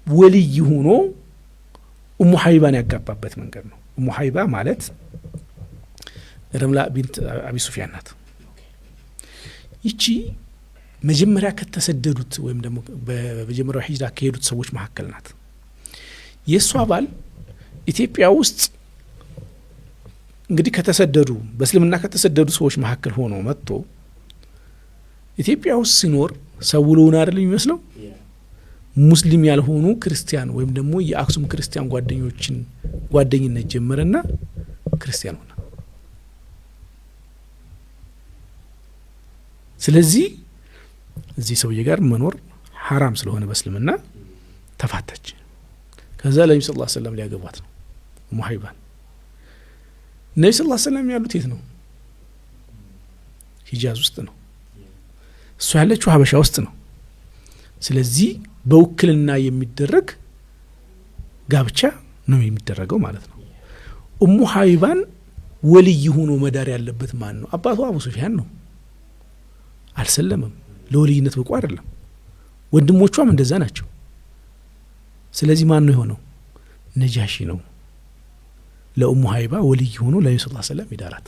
ወልይ ሆኖ ኡሙ ሀቢባን ያጋባበት መንገድ ነው። ኡሙ ሀቢባ ማለት ረምላ ቢንት አቢ ሱፊያን ናት። ይቺ መጀመሪያ ከተሰደዱት ወይም ደግሞ በመጀመሪያው ሂጅራ ከሄዱት ሰዎች መካከል ናት። የእሷ ባል ኢትዮጵያ ውስጥ እንግዲህ ከተሰደዱ፣ በእስልምና ከተሰደዱ ሰዎች መካከል ሆኖ መጥቶ ኢትዮጵያ ውስጥ ሲኖር ሰው ውሎውን አይደል የሚመስለው፣ ሙስሊም ያልሆኑ ክርስቲያን ወይም ደግሞ የአክሱም ክርስቲያን ጓደኞችን ጓደኝነት ጀመረና ክርስቲያን ሆነ። ስለዚህ እዚህ ሰውዬ ጋር መኖር ሐራም ስለሆነ በእስልምና ተፋታች። ከዛ ለነቢ ስ ሰለም ሊያገቧት ነው ኡሙ ሀቢባን። ነቢ ስ ሰለም ያሉት የት ነው? ሂጃዝ ውስጥ ነው። እሷ ያለችው ሀበሻ ውስጥ ነው። ስለዚህ በውክልና የሚደረግ ጋብቻ ነው የሚደረገው ማለት ነው። ኡሙ ሀቢባን ወልይ ሆኖ መዳር ያለበት ማን ነው? አባቷ አቡ ሱፊያን ነው። አልሰለመም። ለወልይነት ብቁ አይደለም። ወንድሞቿም እንደዛ ናቸው። ስለዚህ ማን ነው የሆነው? ነጃሺ ነው ለኡሙ ሀቢባ ወልይ ሆኖ ለነቢ ስ ሰለም ይዳራት።